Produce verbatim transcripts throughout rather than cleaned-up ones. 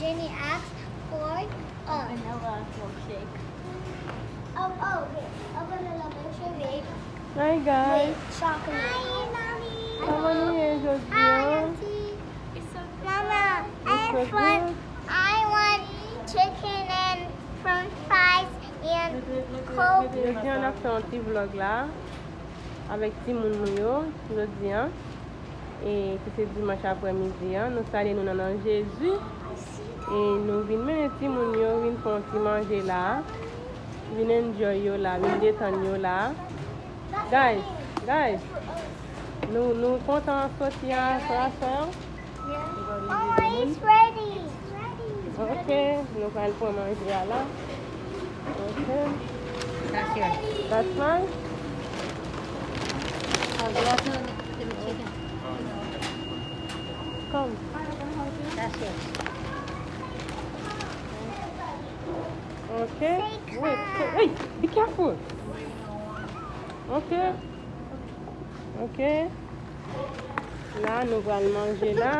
Jenny asked for a vanilla milkshake. Oh, oh, okay. A vanilla milkshake with, Hi guys. With chocolate. Hi, Mommy. Kòman nou ye jodi Hi, a? Auntie. Mama, I want, I want chicken and french fries and Coke. Jodi a n ap fè yon ti vlog la avèk timoun nou yo jodi a. E ki se dimanch aprèmidi a, nou salye nou nan non Jezi. E nou vin mennen timoun yo vin fè yon ti manje la. Vin enjoy yo la, vin detann yo la. Guys, guys, nou, nou kontan soti a frè a sè yo? Mama, it's ready. It's ready. Ok, nou pral pran manje a la. Ok. That's yours. That's mine? Oh, you want some of the chicken? Come. That's yours. Ok. Wait, wait, be careful. Ok. Ok. La, nou pral manje la.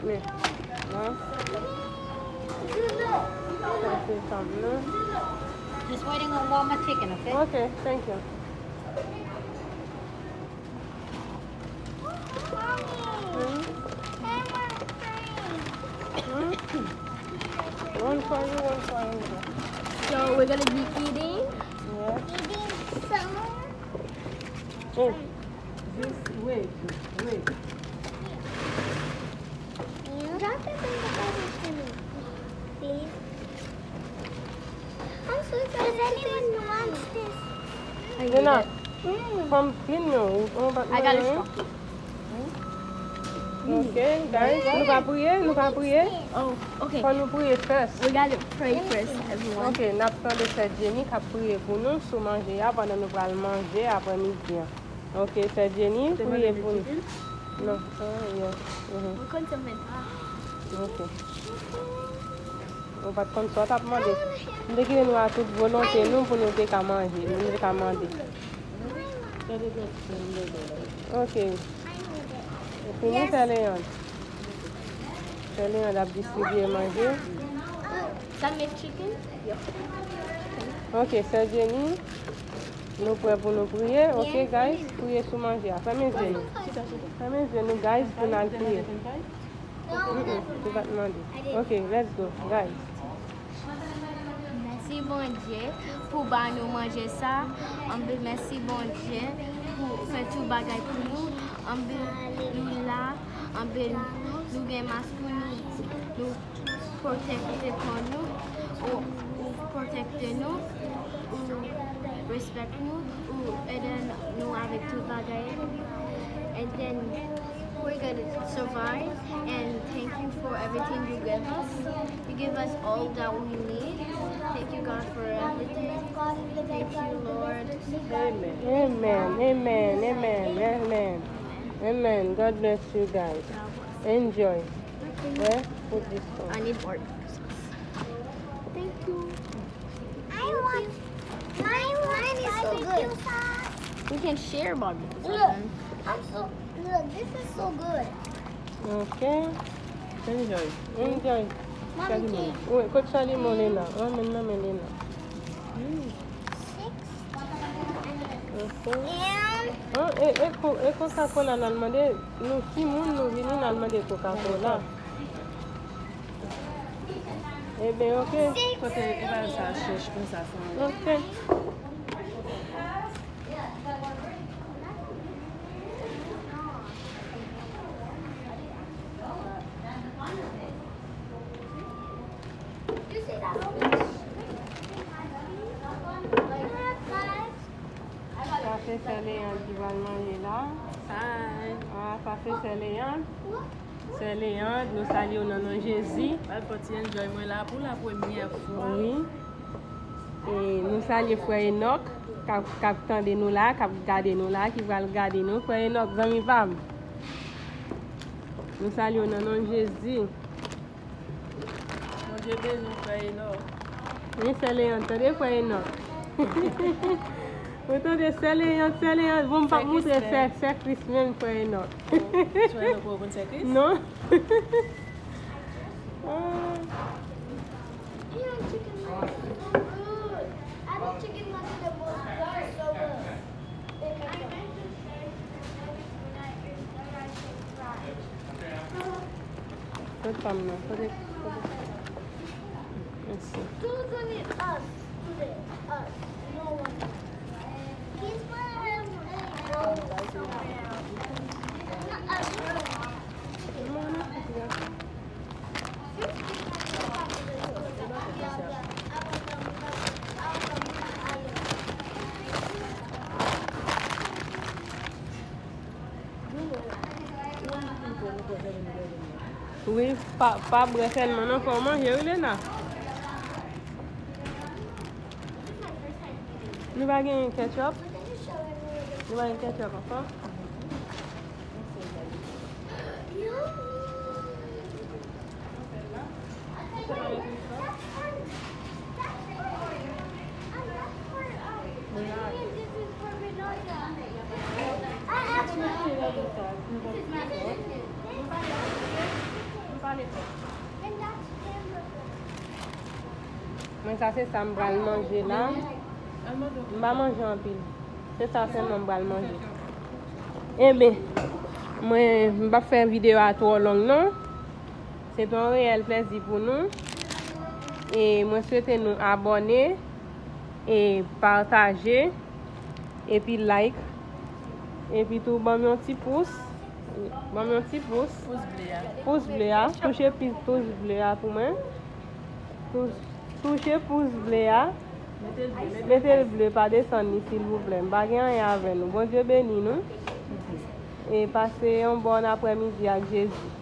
Men, la. Sa se fanm nan. Just waiting on warm up chicken, okay? Ok, thank you. Hmm? Hmm? One for you, one for you. So we're gonna be eating. Yeah. Eating some. Oh, just wait, wait. Drop it in the garbage for me, please. I'm so excited. Does anyone want this? Lena, fanm clean non, ou pa I got a straw. Ok, guys, nou pa priye, nou pa priye. Oh, okay. Fò nou priye first. We gotta pray first, everyone. Ok, n ap tande sè Jenny k ap priye pou nou sou manje a pandan nou pral manje aprèmidi an. Ok, sè Jenny, priye pou nou. Non, ah, yeah. Mhm. Mwen konn sa mwen ta. Ok. Ou pa t konn sa w t ap mande. M te kite nou a tout volonte nou pou nou te ka manje, pou nou te ka mande. Ok. Fini, sè Leandre. Sè Leandre ap distribiye manje. That make chicken? Ok, sè Jenny, nou prè pou nou priye. Ok, guys, priye sou manje a. Fèmen je nou. Fèmen je nou, guys, pou n al priye. Mm-mm, ou pa t mande. Ok, let's go, guys. Mèsi Bondye pou ba nou manje sa. Anpil mèsi Bondye pou fè tout bagay pou nou. Anpil nou la. Anpil nou gen mas pou nou. Nou pwotekte kò nou. Ou, ou pwotekte nou. Ou respekte nou. Ou ede nou avèk tout bagay. And then we're gonna survive, and thank you for everything you give us. You give us all that we need. Thank you, God, for everything. Thank you, Lord. Amen, amen, amen, amen. Amen. God bless you guys. Enjoy. Yeah, put this one. I need more. Thank you. I want my one is so good. We can share barbecue. Look, I'm so look. This is so good. Ok. Enjoy. Enjoy. Mommy, can Wi, kot chalumeau Lena? Anmenn nan men Lena. six Ok. and An, e, e, ko- e Coca-Cola n al mande, nou timoun nou vini n al mande Coca-Cola. Eben, ok. Kote e ba sa chèch konsa san. Ok. Sa se sè Leandre ki pral manje la. Hi. Ah, sa se sè Leandre. Sè Leandre, nou salye w nan non Jezi. Al fè ti enjoy mwen la pou la premyè fwa. Wi. E nou salye frè Enòk k ap, k ap tande nou la, k ap gade nou la, ki pral gade nou. Frè Enòk, zanmi pa m. Nou salye w nan non Jezi. Bondye beni w, frè Enòk. Wi, sè Leandre, tande frè Enòk. Ou tande sè Leandre, sè Leandre. Bon, m p ap Sè moutre Chris, sè, sè Chris menm, frè Enòk. Sè Enòk, ou konn sè Chris? Non. Ah. Yeah, chicken nuggets so good. I think chicken nuggets are most so good. Kot pa m nan? Kote, kote? Mèsi. Who's gonna eat us today? Us. No one. He's gonna have a go somewhere else. Not us. Wi, pa, pa bwè sèlman non, fò w manje wi, Lena. Nou pa gen ketchup? Nou pa gen ketchup ankò? Mwen, sa se sa m pral manje la. M pa manje anpil. Se sa sèlman m pral manje. Enben, mwen, m p ap fè videyo a twò long non. Se te yon reyèl plèzi pou nou. E mwen swete nou abòne, e pataje, epi like, epi tou ban m yon ti pous. Ban m yon ti pous. Pous ble a. Pous ble a. Touche pi-, pous ble a pou mwen. Tou-, touche pous ble a. Mete l ble, mete l ble, pa desann li, silvouplè. M pa gen anyen avè nou. Bondye beni nou. E pase yon bòn aprèmidi ak Jezi.